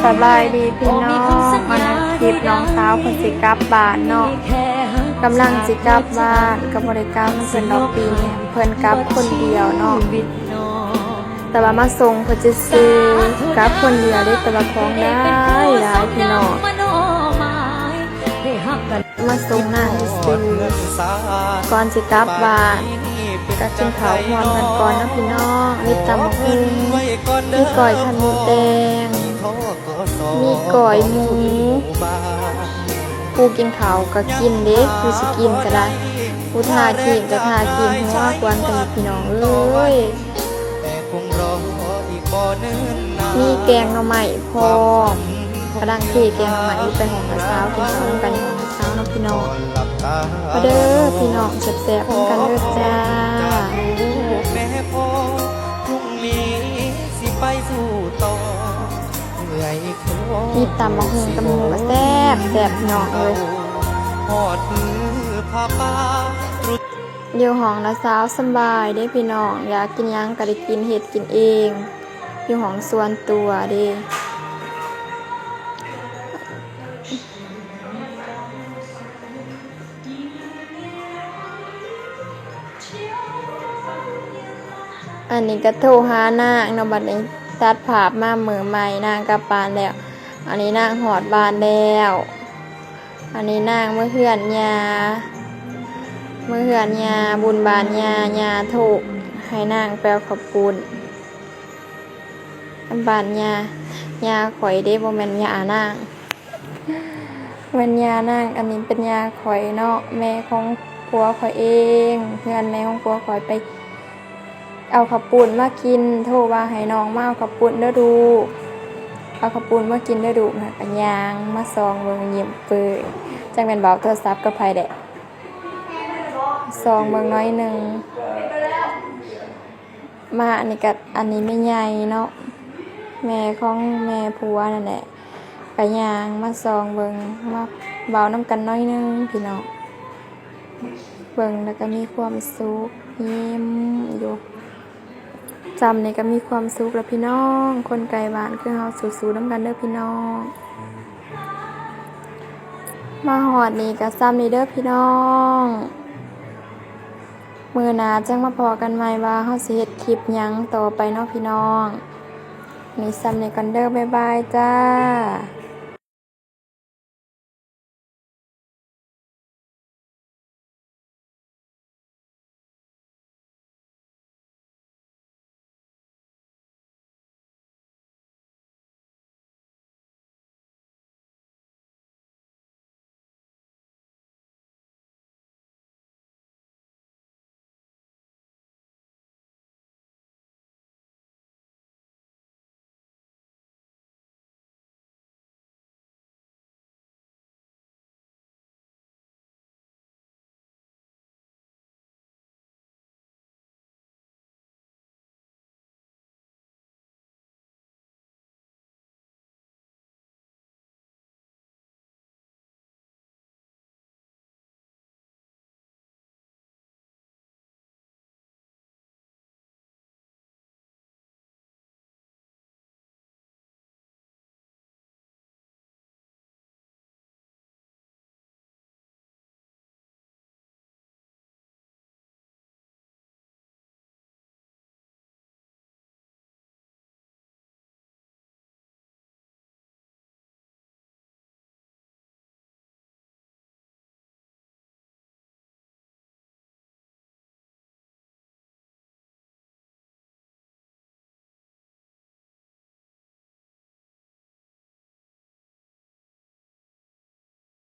ສະບາຍດີພີ່ນ້ອງ ອັນນັ້ນຄລິບນ້ອງສາວເພິ່ນຊິກັບບ້ານເນາະ ກຳລັງຊິກັບບ້ານ ກໍບໍ່ໄດ້ກັບນຳເພິ່ນດອກ ປີນີ້ເພິ່ນກັບຄົນດຽວເນາະ ແຕ່ວ່າມາສົ່ງເພິ່ນຊື່ໆ ກັບຄົນດຽວເດ້ ແຕ່ວ່າຂອງຫຼາຍໆ ພີ່ນ້ອງ. ມາສົ່ງນາງຊື່ໆ ກ່ອນຊິກັບບ້ານ ກໍກິນເຂົ້າຮ່ວມກັນກ່ອນເນາະພີ່ນ້ອງ ມີຕຳບັກຫຸ່ງ ມີກ້ອຍໄຂ່ມົດແດງ ມີກ້ອຍໝູ ຜູ້ກິນເຂົ້າກໍກິນເດ້ ຜູ້ຊິກິນກໍໄດ້ ຜູ້ທາຄຣີມກໍທາຄຣີມ ຫົວຄວັນກັນຢູ່ພີ່ນ້ອງເອີຍ. ມີແກງໜໍ່ໄມ້ພ້ອມ ກຳລັງເທແກງໜໍ່ໄມ້ຢູ່ ໄປຫ້ອງນ້າສາວ ກິນເຂົ້ານຳກັນຢູ່ຫ້ອງນ້າສາວເນາະພີ່ນ້ອງ ມາເດີພີ່ນ້ອງ ແຊບໆນຳກັນເດີຈ້າ. ມີຕຳບັກຫຸ່ງ ຕຳບັກຫຸ່ງກໍແຊບໆ ພີ່ນ້ອງເອີຍ. ຢູ່ຫ້ອງນ້າສາວສະບາຍເດ້ພີ່ນ້ອງ ຢາກກິນຫຍັງກໍໄດ້ກິນ ເຮັດກິນເອງ ຢູ່ຫ້ອງສ່ວນຕົວເດ້. ອັນນີ້ກໍໂທຫານາງເນາະ ບັດນີ້ຕັດພາບມາມື້ໃໝ່ ນາງກັບບ້ານແລ້ວ ອັນນີ້ນາງຮອດບ້ານແລ້ວ. ອັນນີ້ນາງເມືອເຮືອນຍ່າ ເມືອເຮືອນຍ່າ ບຸນບ້ານຍ່າ ຍ່າໂທໃຫ້ນາງໄປເອົາເຂົ້າປຸ້ນ ບ້ານຍ່າ ຍ່າຂ້ອຍເດ້ ບໍ່ແມ່ນຍ່ານາງ ແມ່ນຍ່ານາງ ອັນນີ້ເປັນຍ່າຂ້ອຍເນາະ ແມ່ຂອງຜົວຂ້ອຍເອງ ເຮືອນແມ່ຂອງຜົວຂ້ອຍ ໄປ ເອົາເຂົ້າປຸ້ນມາກິນ ໂທວ່າໃຫ້ນ້ອງມາເອົາເຂົ້າປຸ້ນເດີລູກ ເອົາເຂົ້າປຸ້ນມາກິນເດີລູກ ນະ ກໍຍ່າງມາສ່ອງເບິ່ງ ຍິ້ມເປີຍ ຈັກແມ່ນເວົ້າໂທລະສັບກັບໃຜແດ່ ສ່ອງເບິ່ງໜ້ອຍໜຶ່ງ. ມາອັນນີ້ກໍ ອັນນີ້ແມ່ໃຫຍ່ເນາະ ແມ່ຂອງແມ່ຜົວນັ້ນແຫຼະ ກໍຍ່າງມາສ່ອງເບິ່ງ ມາເວົ້ານຳກັນໜ້ອຍໜຶ່ງພີ່ນ້ອງ. ເບິ່ງແລ້ວກໍມີຄວາມສຸກ ຍິ້ມຢູ່ ຊ່ຳນີ້ກໍມີຄວາມສຸກແລ້ວພີ່ນ້ອງ. ຄົນໃກ້ບ້ານຄືເຮົາ ສູ້ໆນຳກັນເດີພີ່ນ້ອງ. ມາຮອດນີ້ກໍຊ່ຳນີ້ເດີພີ່ນ້ອງ ມື້ໜ້າຈັ່ງມາພໍ້ກັນໃໝ່ ວ່າເຮົາຊິເຮັດຄລິບຫຍັງຕໍ່ໄປເນາະພີ່ນ້ອງ. ນີ້ຊ່ຳນີ້ກ່ອນເດີ ບາຍບາຍຈ້າ.